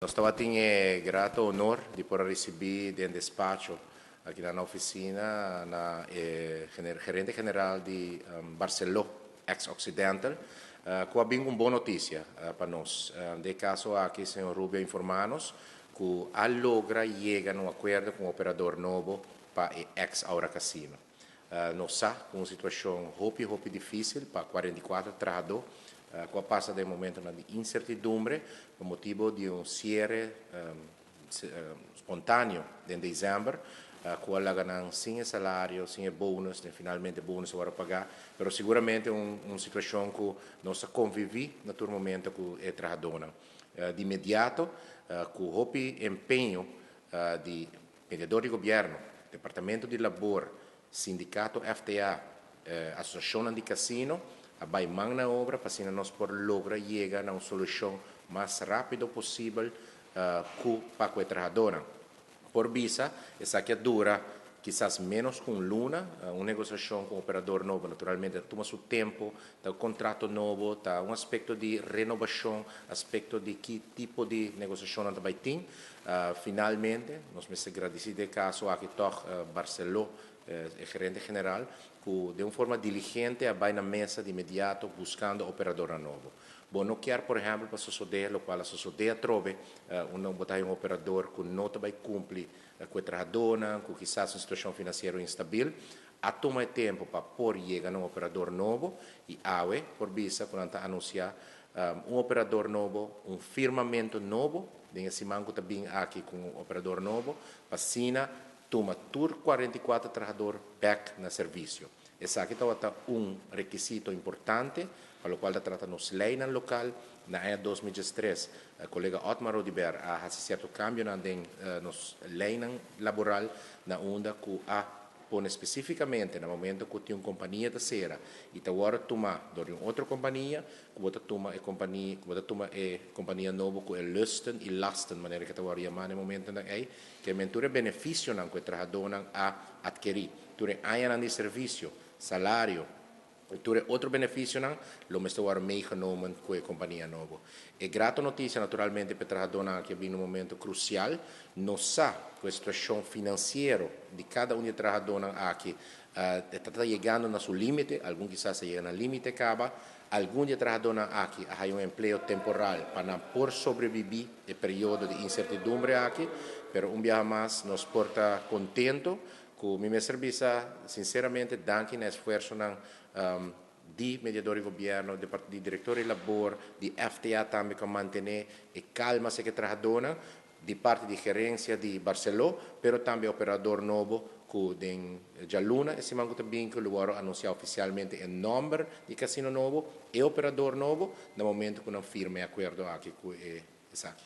Nos tabatin e grato honor di por a ricibi den despacho aki na oficina na e gerente general di Barceló, ex Occidental, cu a bin un bon noticia pa nos. Den caso aki, señor Rubio a informa nos cu a logra yega na un acuerdo cu un operador nobo pa e ex Aura Casino. Nos sa cu un situacion hopi hopi dificil pa 44 trahador cu a pasa den momento di incertidumbre pa motibo di un cierre espontaneo den december, cu a laga nan sin salario, sin bonus, y finalmente bonus awor paga, pero seguramente un situacion cu nos a convivi na tur momento cu e trahadornan. Di inmediato, cu hopi empeño di mediador di gobierno, Departamento di Labor, Sindicato FTA, Asociacion di Casino, a bay man na obra pa nos por logra yega na un solucion mas rapido posibel cu pa e trahadornan. Por bisa, esaki a dura kisas menos cu un luna, un negociacion cu operador nobo, naturalmente, tuma su tempo, ta un contrato nobo, ta un aspecto di renobacion, aspecto di ki tipo di negociacion tambe tin. Finalmente, nos mester gradici den caso aki toch Barceló, gerente general, cu di un forma diligente a bay na mesa di inmediato buscando operador nobo. Bo no kier, por ehempel, pa sucede, locual a sucede atrobe, un bo ta un operador cu no ta bay cumpli cu e trahadornan, cu kisas un situacion financiero instabil, a tuma tempo pa por yega na un operador nobo y awe, por bisa, cu a anuncia un operador nobo, un firmamento nobo, den siman cu tambe aki cu un operador nobo, pa asina tuma tur 44 trahador back na servicio. Esaki ta un requisito importante, pa locual ta trata nos leynan local. Na aña 2013, e colega Otmar Oduber a haci cierto cambio na nos leynan laboral, na unda cu a pone specificamente na momento cu tin un compania ta cera y ta wordo tuma door un otro compania, cu ta tuma e compania, cu ta tuma e compania nobo cu e lusten y lasten, manera cu ta wordo yama na momentonan ey, kiermen tur e beneficionan cu e trahadornan a adkeri tur aña di servicio, salario, tur otro beneficionan, lo mester wordo meegenomen cu e compania nobo. E grato noticia naturalmente pa e trahadornan cu a bin na un momento crucial. Nos sa cu e situacion financiero di cada un di e trahadornan aki ta yegando na su limite, algun kisas yega na limite caba, algun di e trahadornan aki a un empleo temporal pa nan por sobrevivi e periodo di incertidumbre aki, pero un biaha mas nos por ta contento cu mi mester bisa sinceramente danki na esfuerso di mediador di gobierno, di director di labor, di FTA tambe cu mantene e calma cu e trahadornan, di parti di gerencia di Barceló, pero tambe operador nobo cu den dialuna e siman cu ta bin cu lo anuncia oficialmente e nomber di casino nobo y operador nobo na momento cu nan firma e acuerdo aki cu esaki.